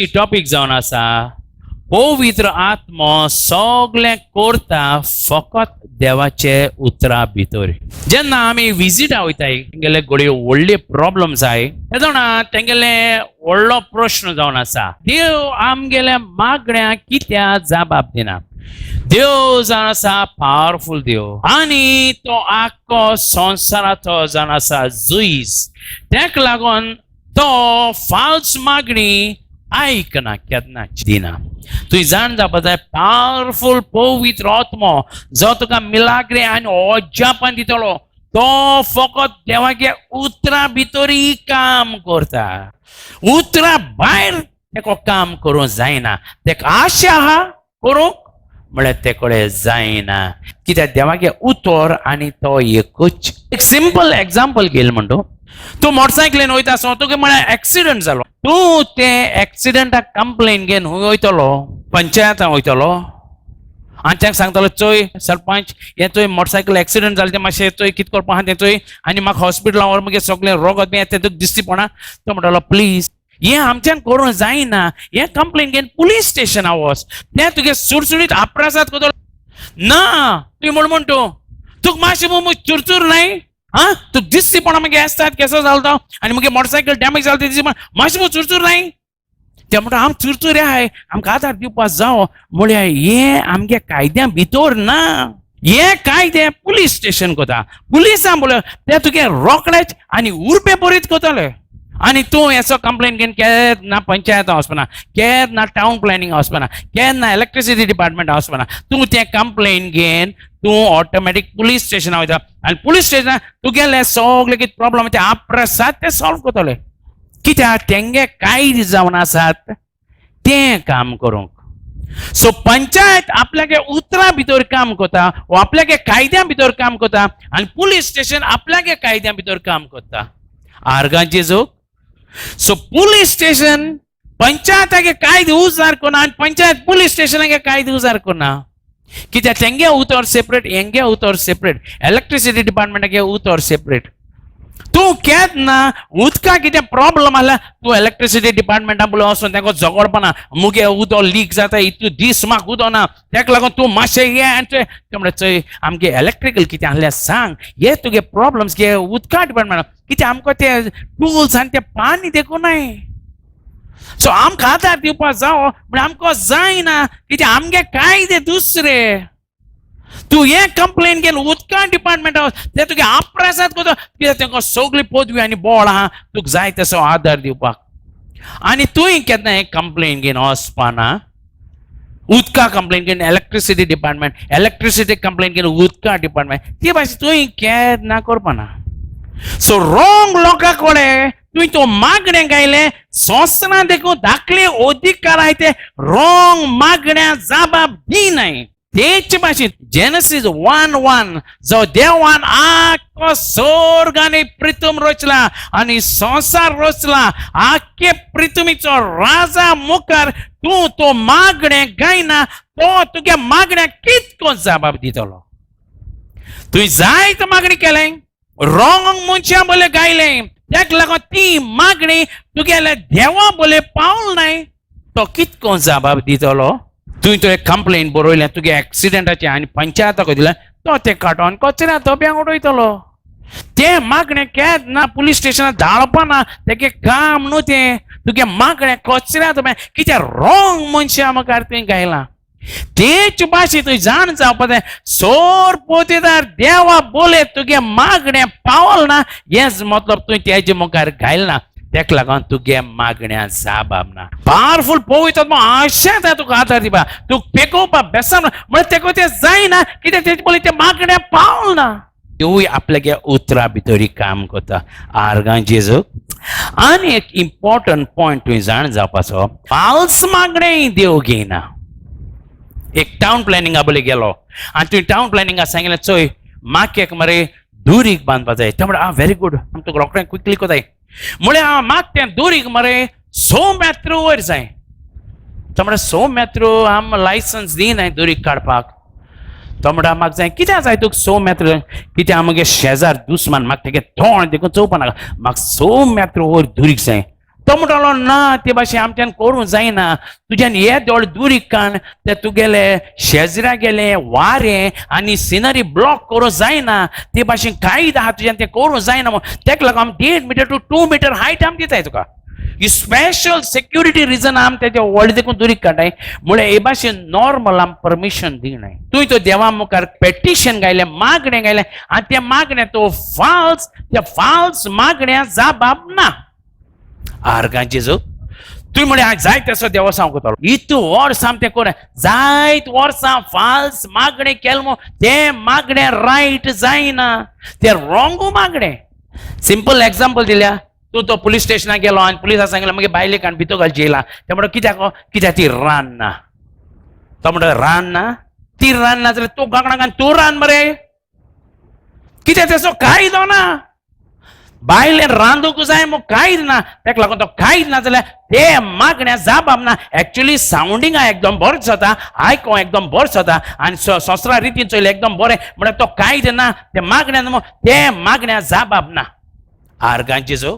आयची टॉपीक जावन आसा पवित्र आत्मो सगळें करता फकत देवाचे उतरा भितर. जेन्ना आमी विजिटा वयताय तेंगेले घडये व्हडले प्रॉब्लम जाय तेन्ना तेंगेले व्हडलो प्रश्न जावन आसा, देव आमगेल्या मागण्या कित्याक जबाब दिना? देव जावन आसा पावरफूल देव आनी तो आख्खो संवसाराचो जावन आसा जुईस. तेका लागून तो फाल्स मागणी आयकना, केन्नाच दिना. तुवें जाण जावपा जाय, पावरफूल पवित्र आत्मो जो तुका मिलाग्रे आनी अजापान दितलो तो फकत देवाच्या उतरा भितरय काम करता. उतरा भायर तेका काम करूंक जायना. तेका आशा आहा करूंक म्हळ्यार ते कडेन जायना, कित्याक देवाचें उतर आनी तो एकूच. एक सिंपल एग्जाम्पल घेयल म्हणटा, तूं मोटरसायकलीन वयता आसो, तुका म्हळ्यार एक्सिडंट जालो, तूं ते एक्सिडंटाक कंप्लेन घेवन खंय वयतलो? पंचायतान वयतलो आनी तांकां सांगतलो, चोय सरपंच, हें चोय मोटरसायकल एक्सिडंट जालें तें मातशें चोय कितें करपा आहा तें चोय आनी म्हाका हॉस्पिटलान व्हर, मागीर सगळें रोगत बी येता तें तुका दिसती पडना. तो म्हणटलो, प्लीज हें आमच्यान करूंक जायना, हें कंप्लेन घेवन पुलीस स्टेशना वच, तें तुगे सुरसुरीत आपरासात करतलो. ना तुवें म्हण म्हण तूं तुका मातशें चुरचूर न्हय आं, तुका दिसती पडना मागीर आसतात केसो जालो तो आनी मागीर मोटरसायकल डॅमेज जालो तें दिसती मातशें चुरचूर न्हय. ते म्हणटा आम चुरचुरे आहाय, आमकां आदार दिवपाक जावो. म्हळ्यार हें आमगे कायद्या भितर ना, हे कायदे पुलीस स्टेशन करता. पुलिसां बोल ते तुगे रोखडेच आनी उर्बे बरीत करतले आनी तूं हेचो कंप्लेन घेवन केन्ना पंचायतां वचपाना, केन्ना टावन प्लॅनिंग वचपाना, केन्ना इलेक्ट्रिसिटी डिपार्टमेंट वचपाना. तूं तें कंप्लेन घेवन तूं ऑटोमॅटीक पुलीस स्टेशनां वयता आनी पुलीस स्टेशनार तुगेले सगळे कितें प्रॉब्लम ते आपरासात ते सॉल्व करतले, कित्याक तेंगे कायदे जावन आसात तें काम करूंक. सो पंचायत आपल्यागे उतरां भितर काम करता वो आपल्यागे कायद्या भितर काम करता आनी पुलीस स्टेशन आपल्यागे कायद्या भितर काम करता. आर्गांचे जोग. सो पुलीस स्टेशन पंचायतागे कायदे उजार करना आनी पंचायत पुलीस स्टेशनागे कायदे उजार करना, कित्याक तेंगे उतर सेपरेट, हेंगे उतर सेपरेट, इलेक्ट्रिसिटी डिपार्टमेंटागे उतर सेपरेट. तूं केन्ना उदका कितें प्रॉब्लम आसल्यार तूं इलेक्ट्रिसिटी डिपार्टमेंटा बोलो वचून तांकां झगडपाना, मुगे उदक लीक जाता, इतू दीस म्हाका उदक ना, ताका लागून तूं मातशें ये आनी ते म्हणटा चोय आमगे इलेक्ट्रिकल कितें आसल्यार सांग, हे तुगे प्रॉब्लम्स घे उदका डिपार्टमेंटा, कितें आमकां ते टूल्स आनी ते पाणी देखूं. सो आमकां आदार दिवपाक जावो म्हळ्यार आमकां जायना, कित्याक आमगे कायदे दुसरे. तूं हें कंप्लेन घेवन उदका डिपार्टमेंटा ते तुगे आपरासात करता, कित्याक तांकां सगळी पदवी आनी बळ आहा तुका जाय तसो आदार दिवपाक. आनी तुवें केन्ना हें कंप्लेन घेवन वचपाना, उदका कंप्लेन घेवन इलेक्ट्रिसिटी डिपार्टमेंट, इलेक्ट्रिसिटी कंप्लेन घेवन उदका डिपार्टमेंट, ती भाशेन तुवें केन्ना करपाना. सो रोंग लोकां कडेन तुवें तो मागणें गायलें, सोंसना देखून धाकले अधिकार आहाय ते रोंग मागण्या जबाब दिनाय. तेच भाशेन जेनसीस 1:1, जो देवान आख्खो स्वर्ग आनी प्रिथम रचला आनी संवसार रचला, आख्खे प्रिथमीचो राजा मुखार तूं तो मागणें गायना, तो तुगे मागण्या कितको जबाब दितलो? तुवें जायत मागणी केलें, रोंग मनशां बोले गायलें, तेका लागून ती मागणी तुगेले देवा बोले पावल नाय, तो कितको जबाब दितलो? तुवें तुवें कंप्लेन बरयलें तुगे एक्सिडंटाचें आनी पंचायताक दिलें, तो तें काडून कचऱ्या डब्यांक उडयतलो. तें मागणें केन्ना पुलीस स्टेशनार धाडपाना, तेगे काम न्हू तें. तुगे मागणें कचऱ्या डब्या, कित्याक रोंग मनशां मुखार तुवें गायलां. तेच भाशेन तुवें जाण जावपा जाय, सोर पोतेदार देवा बोले तुगे मागणें पावल ना, हेच मतलब तुवें तेजे मुखार गायला, तेका लागून तुगे मागण्या जबाब ना. पावरफूल पवित्र आशें जाय तुका आदार दिवपा, तुका पेकोवपा बेसाम म्हळ्यार तेका तें जायना, कित्याक तेजे बोले तें मागण्या पावल ना. त्योय आपल्यागे उतरा भितरी काम करता. आर्गां जेजूक. आनी एक इम्पॉर्टंट पॉयंट तुवें जाण जावपाचो, फाल्स मागणें देव घेयना. एक टावन प्लॅनिंगा बोले गेलो आनी तुवें टावन प्लॅनिंगा सांगलें, चोय म्हाका एक मरे दुरीग बांदपा जाय. ते म्हणटा, आं व्हेरी गूड, आम तुका रोखडें क्विकली कोताय. म्हळ्यार आं म्हाका तें दुरीग मरे 6 मेत्र वयर जाय. तो म्हणटा 6 मेत्र आम लायसन्स दिनाय दुरीग काडपाक. तो म्हणटा म्हाका जाय. कित्याक जाय तुका 6 मेत्र? कित्याक म्हगे शेजार दुस्मान, म्हाका तेगे तोंड देखून चोवपा नाका, म्हाका 6 मेत्र वयर दुरीग जाय. तो म्हणटलो ना ते भाशेन आमच्यान करूंक जायना, तुज्यान हे दोळ दुरीक काण, ते तुगेले शेजऱ्या गेले वारें आनी सिनरी ब्लॉक करूंक जायना, ते भाशेन कायदो आहा तुज्यान तें करूंक जायना. तेका लागून आमी 1.5 metre to 2 metre height आमी दिताय तुका. ही स्पेशल सेक्युरिटी रिजन आमी तेजे व्हडले देखून दुरीक काडटाय. म्हळ्यार हे भाशेन नॉर्मल आमी परमिशन दिनाय. तुवें तो देवा मुखार पेटिशन गायलें, मागणें गायलें आनी तें मागणें तो फाल्स, त्या फाल्स मागण्या जाबाब ना. आर्गांचे जो तुवें म्हळें जाय तसो देवा सांगू करतलो, इतू वर्सां तें कर, जायत वर्सां फाल्स मागणें केलें म्हूण तें मागणें रायट जायना, तें रोंग मागणें. सिंपल एग्जाम्पल दिल्या, तूं तो पुलीस स्टेशनाक गेलो आनी पुलिसाक सांगलें मागीर बायलेक आनी भितर घाल जेला. ते म्हणटा कित्याक? कित्याक ती रान ना. तो म्हणटा रान ना, ती रान ना जाल्यार तूं कांकणाक आनी तूं रान मरे, कित्याक तेचो कायदो ना. बायलेन रांदूंक जाय म्हूण कायद ना, तेका लागून तो कायद ना जाल्यार ते मागण्या जाबाब ना. एक्चुली सावंडिंगा एकदम बरें जाता, आयको एकदम बरें जाता आनी संवसारा रितीन चोयलें एकदम बरें, म्हळ्यार तो कायद ना, ते मागण्या न्हू, ते मागण्या जाबाब ना. आर्गांची जो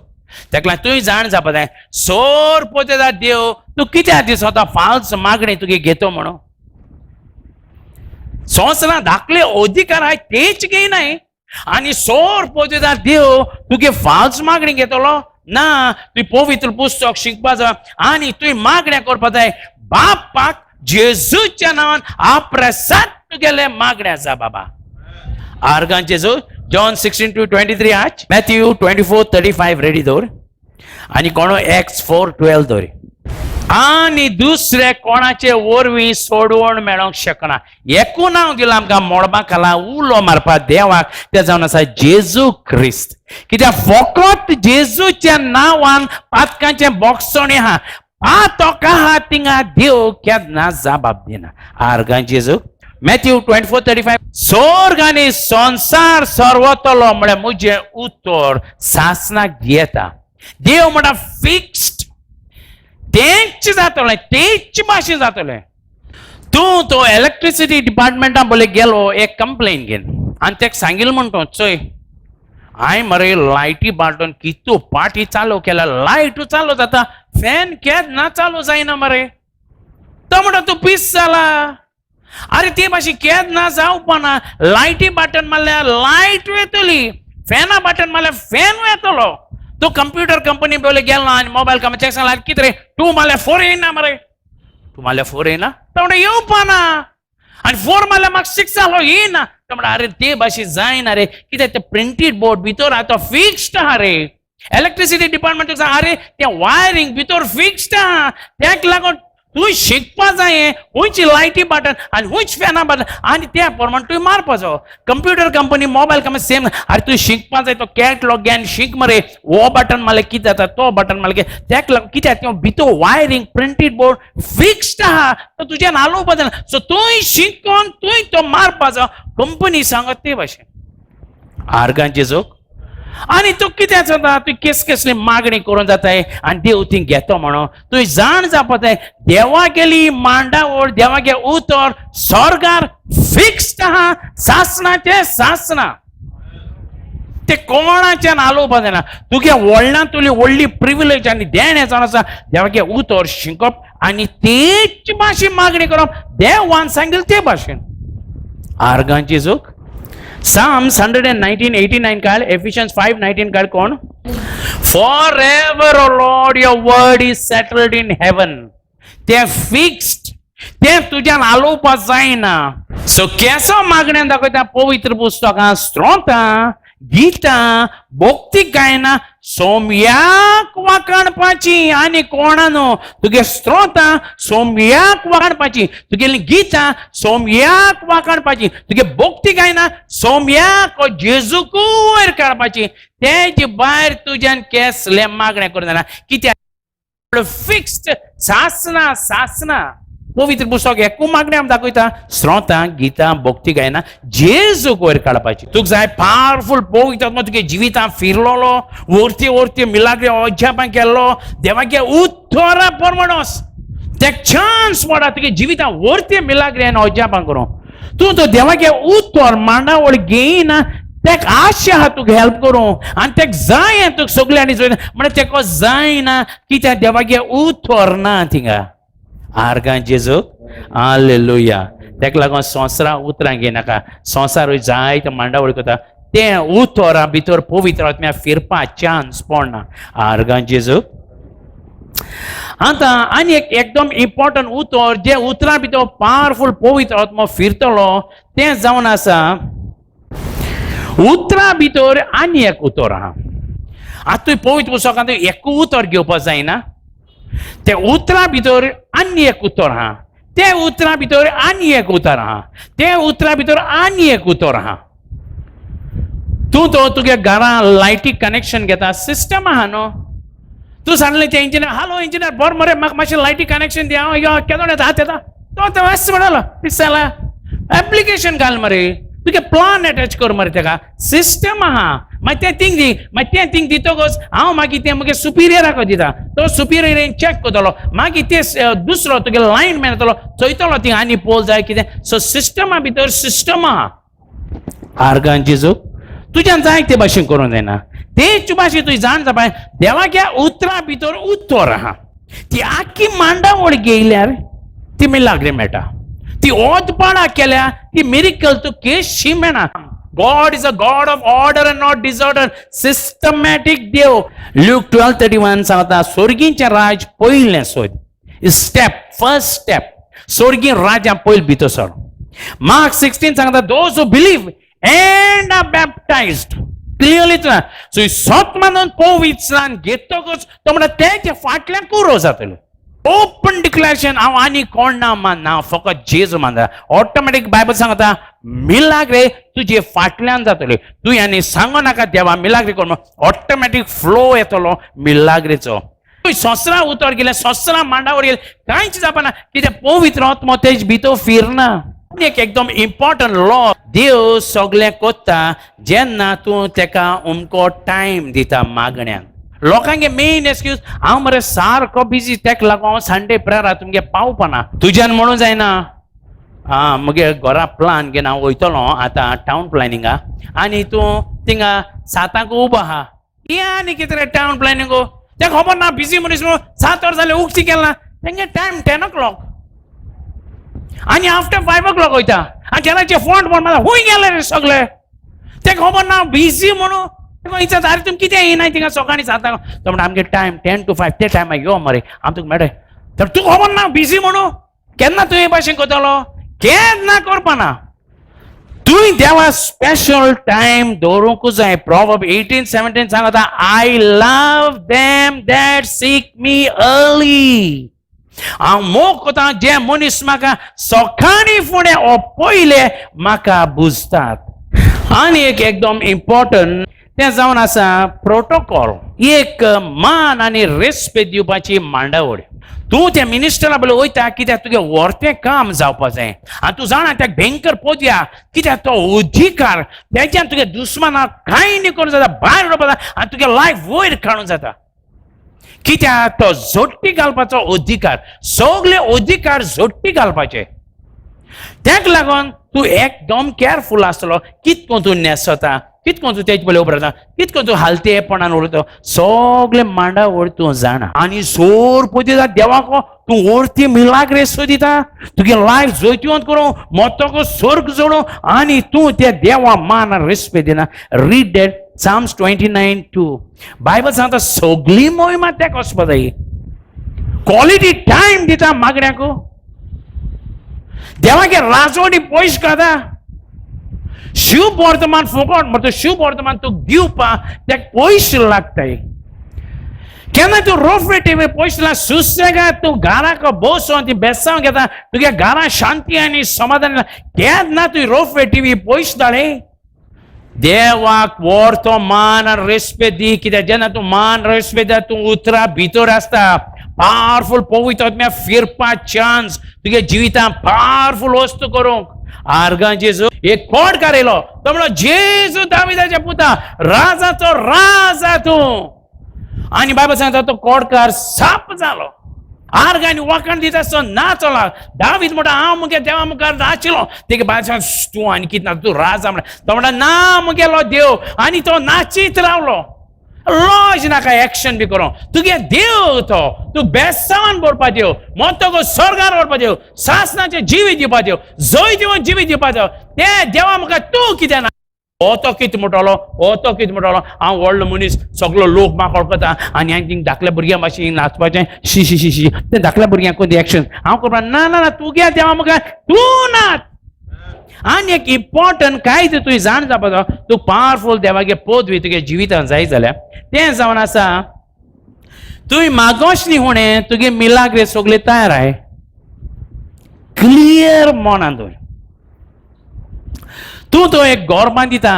तेका लागून तुवें जाण जावपा जाय, सोर पोतेता देव तूं कित्याक दिसता फाल्स मागणी तुगे घेतो म्हणून. संवसारां धाकले अधिकार आहाय तेच घेयनाय आनी सोर पोतेता देव तुगे फाल्स मागणी घेतलो ना. तुवें पवित्र पुस्तक शिकपा जाय आनी तुवें मागण्या करपा जाय बापाक जेजूच्या नांवान आप्रसाद तुगेले मागण्या जा बाबा. आर्गांचे जो जॉन 16 to 23 आज मॅथ्यू 24:35 रेडी दवर आनी कोणो एक्स 4:12 दवर. आनी दुसरे कोणाचे वरवीं सोडवण मेळोंक शकना. एकू नांव दिलां आमकां मळबा खाला उलो मारपा देवाक, तें जावन आसा जेजू क्रिस्त. कित्याक फकत जेजूच्या नांवान पातकांचें बोगसणे आहा, पातक आहा थिंगा देव केन्ना जबाब दिना. आर्गां जेजू मॅथ्यू 24:35 सोर्ग आनी संवसार सर्वतलो म्हळ्यार म्हजें उतर सासणाक दियेता. देव म्हणटा फिक्स्ड, तेंच जातलें, तेच भाशेन जातलें. तूं तो इलेक्ट्रिसिटी डिपार्टमेंटान बोले गेलो एक कंप्लेन घेवन आनी तेका सांगिल्लें म्हणटा चोय हांवें मरे लायटी बाटून कितू पाटी चालू केल्या, लायटू चालू जाता, फॅन केन्ना चालू जायना मरे. तो म्हणटा तूं पीस जाला, अरे ते भाशेन केन्ना जावपाना, लायटी बटन मारल्यार लायट येतली, फॅना बटन मारल्यार फॅन येतलो. तूं कंप्युटर कंपनी बोले गेलो आनी मोबायल कंपनी तेका सांगला कितें रे 2 मारल्यार 4 येयना मरे, 2 मारल्यार 4 येयना. तो म्हणटा येवपाना, आनी 4 मारल्यार म्हाका 6 जालो येयना. तो म्हणटा अरे ते भाशेन जायना रे, कित्याक ते प्रिंटीड बोर्ड भितर आहा तो फिक्स्ड आहा रे. इलेक्ट्रिसिटी डिपार्टमेंट आहा रे तें वायरींग भितर फिक्स्ड आहा, तेका लागून तूं शिकपा जाय खंयची लायटी बटन आनी खंयच फॅना बटन आनी त्या प्रमाण तुवें मारपाचो. Computer company mobile company same. अरे तूं शिकपा जाय तो कॅटलॉग घेवन शीक मरे, हो बटन मारल्यार कितें जाता, तो बटन मारल्यार कितें, तेका लागून कित्याक तें भितर वायरींग प्रिंटीड बोर्ड फिक्स्ड आहा, तो तुज्यान हालोवपा जायना. सो तूंय शिकोन तूंय तो मारपाचो, कंपनी सांगत ते भाशेन. आर्गांचे जोक आनी तूं कितें जाता, तूं केस केसली मागणी करून जाताय आनी देव ती घेतो म्हणून तुवें जाण जावपा जाय. देवा गेली मांडावळ, देवागे उतर स्वर्गार फिक्स्ड आहा, सासणाचें सासणां, ते कोणाच्यान हालोवपा जायना. तुगे व्हडल्यान तुली व्हडली प्रिविलेज आनी देणें जावन आसा देवागे उतर शिकप आनी तेच भाशेन मागणी करप देवान सांगिल्लें ते भाशेन. आर्गांची जोक Psalms 119:89 काढ, Ephesians 5:19 काढ. कोण? Forever, O Lord, your word is settled in heaven. ते फिक्स्ड, ते तुज्यान हालोवपा जायना. सो केसो मागण्यान दाखयता पवित्र पुस्तकां, स्त्रोतां, गितां, भक्ती गायना सोमयाक वाखाणपाची आनी कोणा न्हू. तुगे स्त्रोतां सोमयाक वाखाणपाची, तुगेली गितां सोमयाक वाखाणपाची, तुगे भक्ती गायना सोमयाक जेजूक वयर काडपाची. तेजे भायर तुज्यान केसले मागणें करूं जायना, कित्याक फिक्स्ड सासना सासना. पवित्र पुस्तक एकू मागणें आमी दाखयता, स्रोतां, गितां, भक्ती गायना जेजूक वयर काडपाची. तुका जाय पावरफूल पवित्र आत्मा तुगे जिवितां फिरलोलो, वरती वरती मिलाग्री अजापां केल्लो, देवागे उतरा प्रमाण तेक चान्स पडा तुगे जिवितां वरती मिलाग्री आनी अजापां करूं. तूं तो देवागे उतर मांडावळ घेयना. तेक आशा आहा तुका हेल्प करूं आनी तेक जाय तुका सगळ्यांनी चोयना म्हणल्यार तेका जायना कित्याक देवागे उतर ना थिंगा. आर्गां जेजूक, हालेलुया. तेका लागून संवसारा उतरां घेयनाका. संवसारूय जायते मांडावळ करता, तें उतरा भितर पवित्र आत्म्या फिरपा चान्स पडना. आर्गां जेजूक. आतां आनी एक एकदम इम्पॉर्टंट उतर, जे उतरां भितर पावरफूल पवित्र आत्मो फिरतलो तें जावन आसा उतरां भितर आनी एक उतर आहा. आतां तुवें पवित्र पुस्तकांत एक उतर घेवपाक जायना, ते उतरां भितर आनी एक उतर आहा, ते उतरां भितर आनी एक उतर आहा, ते उतरां भितर आनी एक उतर आहा. तूं तो तुगे घरां लायटी कनेक्शन घेता, सिस्टम आहा न्हू. तूं सांगलें ते इंजिनियर, हॅलो इंजिनियर, बरें मरे म्हाका मातशें लायटी कनेक्शन दी, हांव यो केदोण येता आतां येता. तो तो अशें म्हणलो पिसाला एप्लिकेशन घाल मरे, तुगे प्लान एटॅच कर मरे, तेका सिस्टम आहा. मागीर तें थिंग दी, मागीर तें थिंग दितकच हांव मागीर तें मुगे सुपिरियराक दिता, तो सुपिरियर चॅक करतलो, मागीर ते दुसरो तुगे लायन मॅन येतलो, चोयतलो थिंग आनी पोल जाय कितें. सो सिस्टमा भितर सिस्टम आहा. आर्गां जेजूक. तुज्यान जाय ते भाशेन करूंक जायना, तेच भाशेन तुवें जाण जावपा देवाच्या उतरां भितर उतर आहा. ती आख्खी मांडावळ घेयल्यार ती मिलाग्री मेळटा, ती ओदपाडां केल्या ती मिरिकल तूं केशी मेळना. God is a God of order and not disorder, systematic Dev. Luke 12:31 सांगता, स्वर्गींचें राज पयलें सोद, स्टेप फर्स्ट स्टेप, स्वर्गीय राजा पयल भितर सर. मार्क 16 सांगता, those who believe and are baptized. Clearly so सत मानून पवित्रान घेतकच तो म्हणटा तेजे फाटल्यान कुरो जातलो. ओपन डिक्लेरेशन, हांव आनी कोण ना मानना, फकत जेजू मानता. ऑटोमॅटीक बायबल सांगता मिलाग्रे तुजे फाटल्यान जातले. तूं आनी सांगो नाका देवा मिलाग्रे कोण, ऑटोमॅटीक फ्लो येतलो मिलाग्रेचो. तूं सोसरा उतर गेलें, सोसरा मांडावर गेलें, कांयच जावपाना कित्याक पवित्र आत्मो तेज भितर फिरना. एक एकदम इम्पॉर्टंट लॉ, देव सगळें कोत्ता जेन्ना तूं तेका अमको टायम दिता मागण्याक. लोकांगे मेन एक्सक्यूज, हांव मरे सारको बिजी, तेका लागून हांव संडे प्रेयरा तुमगे पावपाना. तुज्यान म्हणून जायना, आं मुगे घरा प्लान घेवन हांव वयतलो आतां टावन प्लॅनिंगा, आनी तूं थिंगा सातांक उबो आहा. हें आनी कितें रे टावन प्लॅनिंग, तें खबर ना बिजी मनीस म्हणून 7 वरां जालें उगती केला. तेंगे टायम 10 o'clock आनी आफ्टर 5 o'clock वयता आनी तेन्नाचे फोन फोन मारता, खूंय गेले रे सगळे, तें खबर ना बिजी म्हणून. तेका विचारता, आरे तुमी कितें येयनाय थिंगा सकाळीं सातांक? तो म्हणटा आमगे टायम 10 to 5, ते टायमार यो मरे आम तुका मेळटा. तर तुका खबर ना बिजी म्हणून, केन्ना तूं हे भाशेन करतलो? केन्ना करपाना. तुवें देवा स्पेशल टायम दवरूंक जाय. प्रोवर्ब 18:17 सांगता, I love them that seek me early. हांव मोग कोता जे मनीस म्हाका सकाळीं फुडें ओ पयले म्हाका बुजतात. आनी एक एकदम इम्पॉर्टंट तें जावन आसा प्रोटोकॉल, एक मान आनी रेस्पेद दिवपाची मांडावळ. तूं त्या मिनिस्टरा बरोबर वयता कित्याक तुगे व्हरतें काम जावपा जाय आनी तूं जाणा त्या भयंकर पोदया, कित्याक तो अधिकार तेज्यान तुगे दुस्मानाक कांय न्ही करूं जाता, भायर उडोवपा जाता आनी तुगे लायफ वयर काडूंक जाता. कित्याक तो जोडटी घालपाचो अधिकार, सगळे अधिकार जोडटी घालपाचे. तेका लागून तूं एकदम केअरफूल आसतलो, कितको तूं न्हेसता, कितको तूं तेजे पयलीं उबो रावता, कितको तूं हालतेपणान उरता, सगळे मांडावळ तूं जाणा. आनी जोर पळयता देवाक तूं वरती मिलाग्रेस सोदिता, तुगे लायफ जैतिवंत करूं, मोतको स्वर्ग जोडूं, आनी तूं त्या देवा मान रेस्पेद दिना. Read that Psalms 29:2. Bible सांगता सगळी मोहिमा तेका वचपा जाय. क्वॉलिटी टायम दिता मागण्याक, देवागे राजवटी पयस खाता. शुभ वर्तमान फुकट म्हणटा, शुभ वर्तमान तूं दिवपा तेका पयशे लागताय. केन्ना तूं रोफे टिवी पयशे लाग सुसेगाद तूं घराक बसून ती बेसांव घेता, तुगे घरां शांती आनी समाधान. केन्ना तूं रोफे टिवी पयशे धाडे, देवाक व्हर तो मान आनी रेस्पेद दी. कित्याक जेन्ना तूं मान रेस्पेद दिता तूं उतरां भितर आसता, पावरफूल पवित्र आत्म्या फिरपा चान्स तुगे जिवितांत पावरफूल वस्तू करूंक. आर्गां जेजू. एक कोडकार येयलो, तो म्हणलो जेजू दाविदाच्या पुता, राजाचो राजा तूं. आनी बायबल सांगता तो कोडकार साप जालो. आर्गां आनी वाखाण दिता आसतना नाचला. दावीद म्हणटा हांव मुगे देवा मुखार नाचिलो. तेगे बादशा तूं आनी कितें ना, तूं राजा म्हणटा. तो म्हणटा ना मुगेलो देव, आनी तो नाचीत रावलो. लॉज नाका एक्शन बी करूं, तुगे देव तो, तूं बेसावान भरपा देव, मोतको स्वर्गार व्हरपा देव, सासनाचें जिवीत दिवपा देव, जय दिवन जिवीत दिवपा देव. ते देवा मुखार तूं कितें ना, हो तो कितें म्हणटलो, हो तो कितें म्हणटलो, हांव व्हडलो मनीस, सगलो लोक म्हाका वळखता आनी हांवें थिंग धाकल्या भुरग्यां भाशेन नाचपाचें, शी शी शी शी, ते धाकल्या भुरग्यांक कोण एक्शन हांव करपा ना ना ना, तुगे देवा मुखार तूं नाच. आनी एक इम्पॉर्टंट कांय तुवें जाण जावपाचो, तूं पावरफूल देवागे पदवी तुगे जिवितान जाय जाल्यार तें जावन आसा, तुवें मागोश न्ही हुणें तुगे मिलाग्रे सगळे तयार आहाय, क्लियर मनान दवर. तूं तो एक घर बांदिता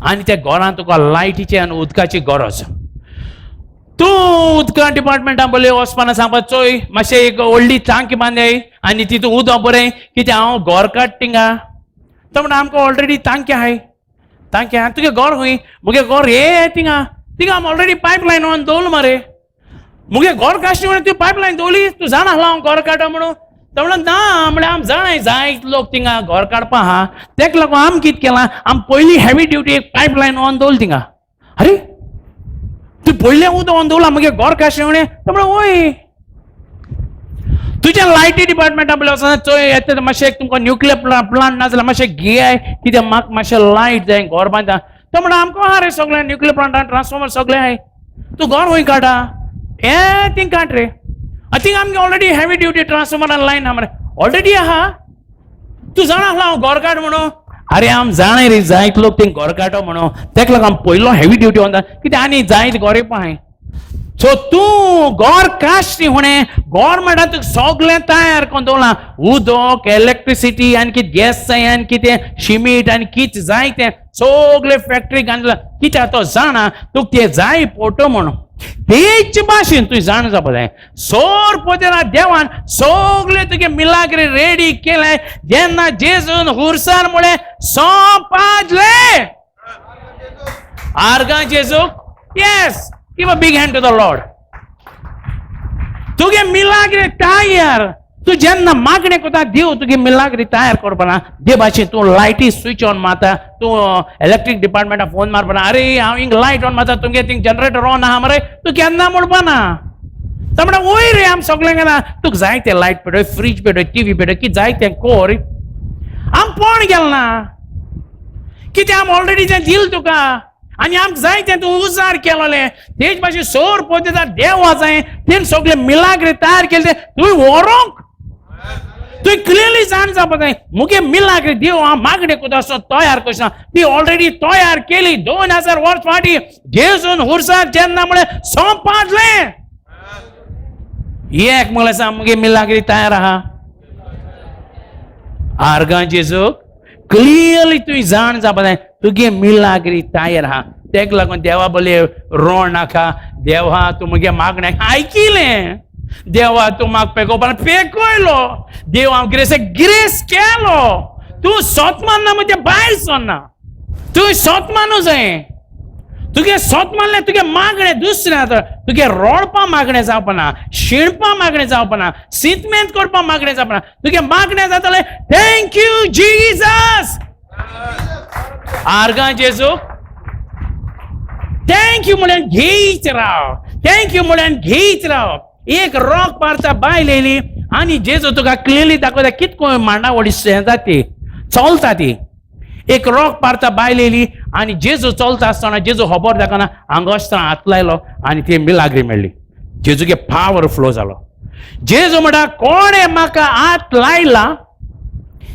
आनी त्या घरान तुका लायटीची आनी उदकाची गरज. तूं उदका डिपार्टमेंटान बोले वचपाना सांगपा चोय मातशें एक व्हडली टांकी बांदय आनी तितून उदक बरें कितें हांव घर काडटा थिंगा. तो म्हणटा आमकां ऑलरेडी टांकी आहाय, टांकी आहा. तुगे घर खंय? मुगे घर हे थिंगा, थिंगा आमी ऑलरेडी पायप लायन ऑन दवरलो मरे. मुगे घर काडशी म्हणून तुवें पायप लायन दवरली, तूं जाणा आसलो हांव घर काडटा म्हणून? तो म्हणटा ना, म्हळ्यार आम जाणाय जायत लोक थिंगा घर काडपा आहा, तेका लागून आम कितें केलां, आम पयलीं हेवी ड्युटी एक पायप लायन ऑन दवरली थिंगा. अरे तूं पयलें उदक ऑन दवरलां मुगे घर काडशें म्हणें? तो म्हणटा वय. तुज्या लायटी डिपार्टमेंटा पळय वचना चोय येता मातशें एक तुमकां न्युक्लियर प्लांट ना जाल्यार मातशें घेयाय, कित्याक म्हाका मातशें लायट जाय घर बांदता. तो म्हणटा आमकां आहा रे सगळें न्युक्लियर प्लांटान ट्रान्सफॉर्मर सगळें आहाय, तूं घर खंय काडटा? हें थिंग काड रे, थिंग आमगे ऑलरेडी हेवी ड्युटी ट्रान्सफॉर्मरान लायन आहा मरे, ऑलरेडी आहा. तूं जाणा आसलो हांव घर काड म्हणून? अरे आम जाणाय रे जायत लोक थिंग घर काडटा म्हणून, तेका लागून आम पयलो हेवी ड्युटी वता कित्याक आनी जायत घर आहाय. सो तूं घर काश्टी हुणें गव्हर्मेंटान तुका सगळें तयार करून दवरलां, उदक, इलेक्ट्रिसिटी आनी कितें गॅस जाय आनी कितें शिमीट आनी कितें जाय तें सगळें फॅक्टरी घातलां, कित्याक तो जाणा तुका तें जाय पडटा म्हणून. तेच भाशेन तुवें जाणा जावपा जाय, सोर पोतेरा देवान सगळें तुगे मिलाग्री रेडी केलें. जेन्ना जेजून हुरसार म्हळें सोंपाजलें, आर्गां जेजूक. Yes, give a big hand to the Lord. तुगे मिलाग्री तयार, तूं जेन्ना मागणें करता देव तुगे मिलाग्री तयार करपाना. देवाचे तूं लायटी स्विच ऑन मारता, तूं इलेक्ट्रीक डिपार्टमेंटाक फोन मारपाना, अरे हांव हिंग लायट ऑन मारता, तुमगे थिंग जनरेटर ऑन आहा मरे, तूं केन्ना म्हणपाना. तो म्हणटा वय रे आम सगळें केलां, तुका जाय तें लायट पेटय, फ्रीज पेटय, टिवी पेटय, कितें जाय तें कोर, आम पोण गेल ना, कितें आम ऑलरेडी तें दिल तुका आनी आमकां जाय तें तूं उजार केलोलें. तेज भाशेन सोर पोतेदार देव जाय तेणें सगळें मिलाग्री तयार केलें तें तुवें व्हरोंक. तुवें क्लियरली जाण जावपा जाय मुगे मिलाग्री देव हांव मागणें करता आसतना तयार करना, ती ऑलरेडी तयार केली 2000 वर्स फाटीं जेजून हुरसार जेन्ना म्हळें सोंपाजलें. एक म्हणलें सांग मुगे मिलाग्री तयार आहा. आर्गां जेजूक. क्लियरली तुवें जाण जावपा जाय तुगे मिलाग्री तयार आहा. तेका लागून देवा बोले रोण नाका, देवा तूं मुगे मागणें आयकिलें, देवा तूं म्हाका पेकोवपा पेकयलो, देव हांव गिरेस गिरेस केलो, तूं सोत मानना म्हणजे भायर सरना, तुवें सोत मानू जाय. तुगे सोत मानलें तुगे मागणें दुसरें आतां तुगे रोडपा मागणें जावपाना, शिणपा मागणें जावपाना, सितमेंत करपा मागणें जावपाना, तुगे मागणें जातलें thank you Jesus, आर्गां जेजू, thank you म्हणून घेयत राव, thank you म्हणून घेयत राव. एक रॉक मारता बायल येयली आनी जेजू तुका क्लियरली दाखयता कितको मांडावळी जाता ती चलता ती. एक रॉक मारता बायल येयली आनी जेजू चलता आसतना जेजू खबर दाखयना हांगा आसतना हात लायलो आनी ती मिलाग्री मेळ्ळी. जेजूगे पावर फ्लो जालो. जेजू म्हणटा कोणें म्हाका हात लायला,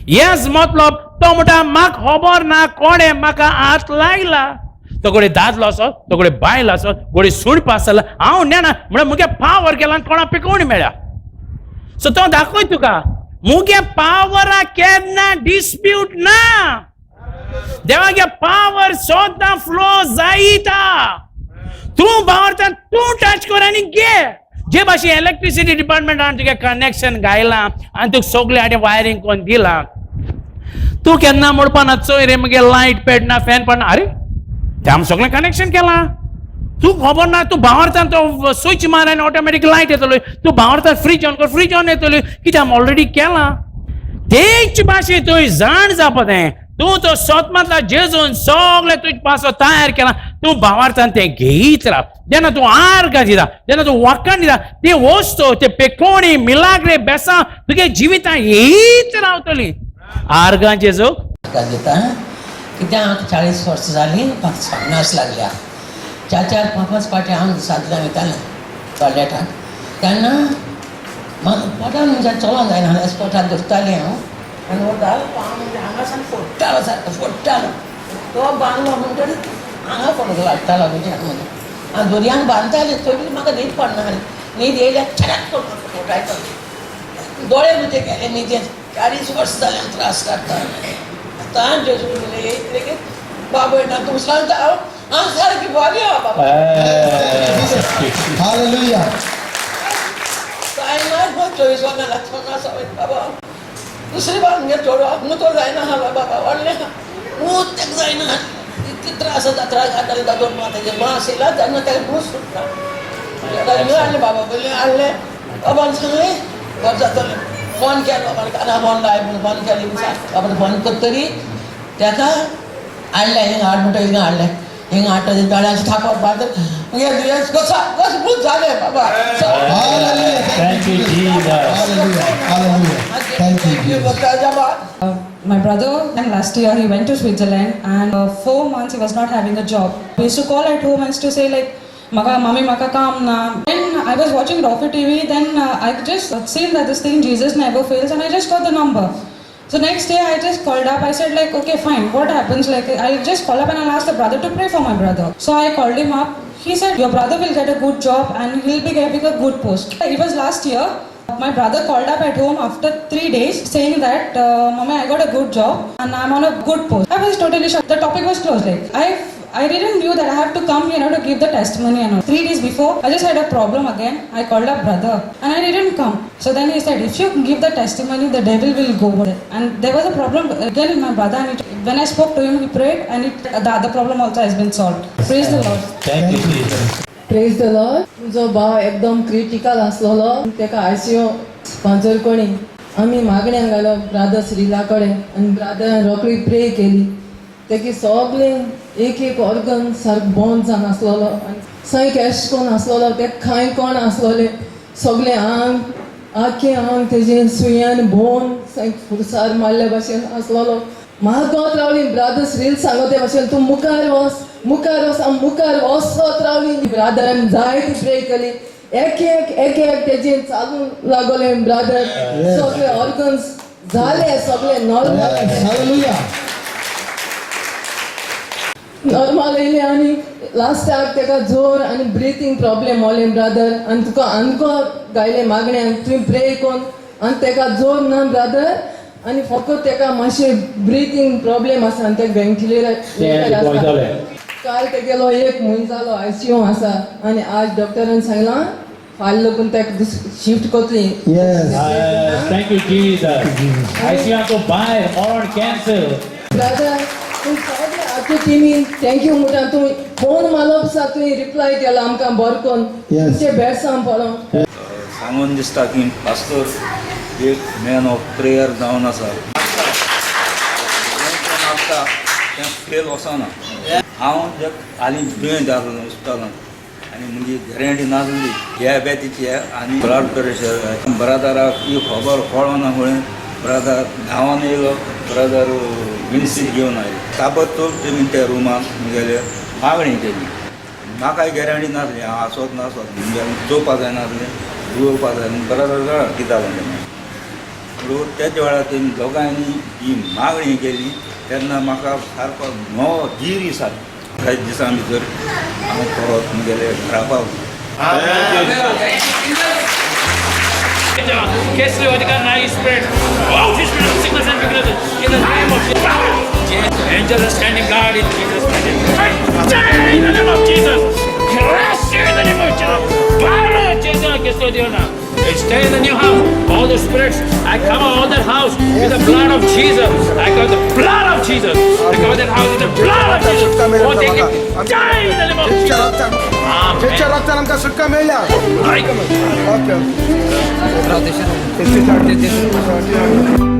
येस मतलब तो म्हणटा म्हाका खबर ना कोणें म्हाका हात लायला. तो कोणी दादलो आसत, तो कोणी बायल आसत, कोणी सुणप आसलो, हांव नेणा म्हणल्यार मुगे पावर गेला कोणा पिकोवणी मेळ्ळ्या. सो तो दाखय तुका मुगे पावरा केन्ना डिस्प्यूट ना, देवागे पावर सदां फ्लो जायता. तूं बावरता तूं टच कर आनी घे. जे भाशेन इलेक्ट्रिसिटी डिपार्टमेंटान तुगे कनेक्शन घायलां आनी तुका सगळें हाडें वायरींग करून दिलां, तूं केन्ना म्हणपा ना चोय रे मुगे लायट पेटना, फॅन पडना, अरे ते आमी सगळें कनेक्शन केलां. तूं खबर ना, तूं भावार्थान तो स्विच मार आनी ऑटोमॅटीक लायट येतली. तूं भावार्थान फ्रीज ऑन कर, फ्रीज ऑन येतली. कित्याक ऑलरेडी केलां. तेच भाशेन तुवें जाण जावपा जाय, तूं तो सोतमातला जेजून सगळें तुजे पासो तयार केला. तूं भावार्थान तें घेयत राव. जेन्ना तूं आर्गां दिता, जेन्ना तूं वखदां दिता, ती वस्तू, ते पेकोणी मिलाग्रे बेसां तुगे जिवितां येयत रावतली. आर्गां जेजूक. म्हाका दिता कित्याक हांव 40 वर्सां जालीं, म्हाका सन्नास लागल्या. चार चार पांच पांच फावटी हांव सादल्या वयतालें टॉयलेटाक, तेन्ना म्हाका पोटान म्हणजे चलोंक जायना, पोटान दुखतालें हांव. आनी हो दालो हांव म्हणजे हांगासान फोडटालो, सारको फोडटालो. तो बांदलो म्हणटकीर हांगा फोडूंक लागतालो म्हणजे हांगा. आनी दोरयांक बांदताले तरी म्हाका न्हीद पडना आसली. न्हीद येयल्यार छराक करून फोटायतालो. दोळे म्हणजे गेले न्हिदेन. 40 वर्सां जालें त्रास काडटा. आतां जेजू लेगीत बाबय ना, तूं सांगता हांव हांव सारकी बरी आहा बाबा. Hallelujah. कांय ना, 24 वरां लागतना सवय बाबा. दुसरी बाब मुगे चेडो मुतो जायना आहा बाबा, व्हडलें आहा, मूत ताका जायना, इतले त्रास जाता. त्रास जाताले दोन माताचे मास येयला तेन्ना ताका मूत सुटना. हाडलें बाबा पयलीं हाडलें, बाबान सांगलें बरें जातलें. फोन केलो बाबान, काना फोन लाय म्हूण फोन केलें. बाबान फोन करतरी ताका हाडलें हिंगा हाड म्हणटा, हिंगा हाडलें. हिंगा हाडटा दोळ्यांचे थापट मारता, मुगे दुयेंस कसो कसो भूत जालें बाबा. Hallelujah. Thank you, Jesus. Hallelujah. Hallelujah. Thank you, Jesus. My brother, and last year he went to Switzerland, and 4 months he was not having a job. We used to call at home and used to say like, "Maka, mommy, maka kaam na." Then I was watching Rofi TV, then I just seen that this thing Jesus never fails, and I just got the number. So next day I just called up. I said like, okay, fine, what happens? Like, I'll just call up and I'll ask the brother to pray for my brother. So I called him up. He said, your brother will get a good job and he'll be getting a good post. It was last year. My brother called up at home after 3 days saying that, Mama, I got a good job and I'm on a good post. I was totally shocked. The topic was closed. Like, I didn't knew that I have to come here to give the testimony and all. 3 days before, I just had a problem again. I called up brother and I didn't come. So then he said, if you give the testimony, the devil will go. And there was a problem again with my brother. And when I spoke to him, he prayed and the other problem also has been solved. Praise the Lord. Thank you, Jesus. Praise the Lord. तुजो भाव एकदम critical आसलेलो, तेका ICU पांचोरकोणी. आमी मागण्यांक घालो brother Srila कडेन आनी ब्रादरान रोखडी प्रे केली. तेगे सगळें एक एक ऑर्गन सारको बंद जावन आसलेलो आनी सगळें एश कोण आसलेलो, ते कांय कोण आसलोले, सगळें आंग आख्खें आंग तेजें सुयान बोन सगळें फुरसार मारले भाशेन आसलेलो. मागत रावली ब्रादर श्रील सांगो ते भाशेन, तूं मुखार वच, मुखार वच. आमी मुखार वचत रावली. ब्रादरान जायती प्रे केली, एक एक एक एक तेजें चालूंक लागोलें. ब्रादर सगळे ऑर्गन्स जाले सगळे नॉर्मल. Yes. Hallelujah. Normal येयले आनी लास्टाक तेका जोर आनी ब्रिथींग प्रॉब्लेम जालें ब्रादर. आनी तुका आमकां गायलें मागण्यांक, तुवें प्रे कोन्न आनी तेका जोर ना ब्रादर, आनी फकत तेका मातशें ब्रिथींग प्रॉब्लेम आसा आनी तेका व्हेंटिलेटर आसा. काल तेगेलो एक म्हयनो जालो आयसीयू आसा आनी आज डॉक्टरान सांगलां फाल्यां लगून तेका शिफ्ट करतली. Yes. Thank you, Jesus. ICU तो भायर मरण कॅन्सल. ब्रादर, तूं सगळे आख्खे टिमीन thank you म्हणटा. तूं फोन मारप आसा, तुवें रिप्लाय केला आमकां बरें करून. Yes. तुमचे बेडसां पडों. सांगून दिसता की पास्तर एक मॅन ऑफ प्रेयर जावन आसा. जें मागता तें फेल वचना. हांव जे हालीं दुयेंत आसलो हॉस्पिटलांत आनी म्हणजे गॅरंटी नासली डायबेटीची आनी ब्लड प्रेशर. ब्रादराक ही खबर कळना फुडें ब्रादर धांवन येयलो. ब्रादर मिनिस्ट्री घेवन आयलो. ताबडतोब तेमी त्या रुमाक मुगेले मागणी केली. म्हाकाय गॅरंटी नासली, हांव आसत नासत, म्हणजे चोवपा जायनासलें, उलोवपा जायना. ब्रादर जाणा कितें जालें तें. म्हणून त्याच वेळार तेमी दोगांयनी ही मागणी केली तेन्ना म्हाका सारको नवो धीर जालो. कांय दिसां भितर हांव परत मुगेले घरा पावलो. Kesri अधिकार नाही spread. Out spirit of sickness and weakness in the name of Jesus. Angels are standing guard in Jesus' name. In the name of Jesus. Crush you in the name of Jesus. Power, Jesus. Kesri अधिकार. Stay in the new house. All the spirits, I cover all that house with the blood of Jesus. I cover the blood of Jesus. I cover that house with the blood of Jesus. Oh, take it. Die in the name of जेच्या Jesus. रक्तान Amen. जेच्या रक्तान आमकां सुटका मेळ्ळ्या. Right. Okay.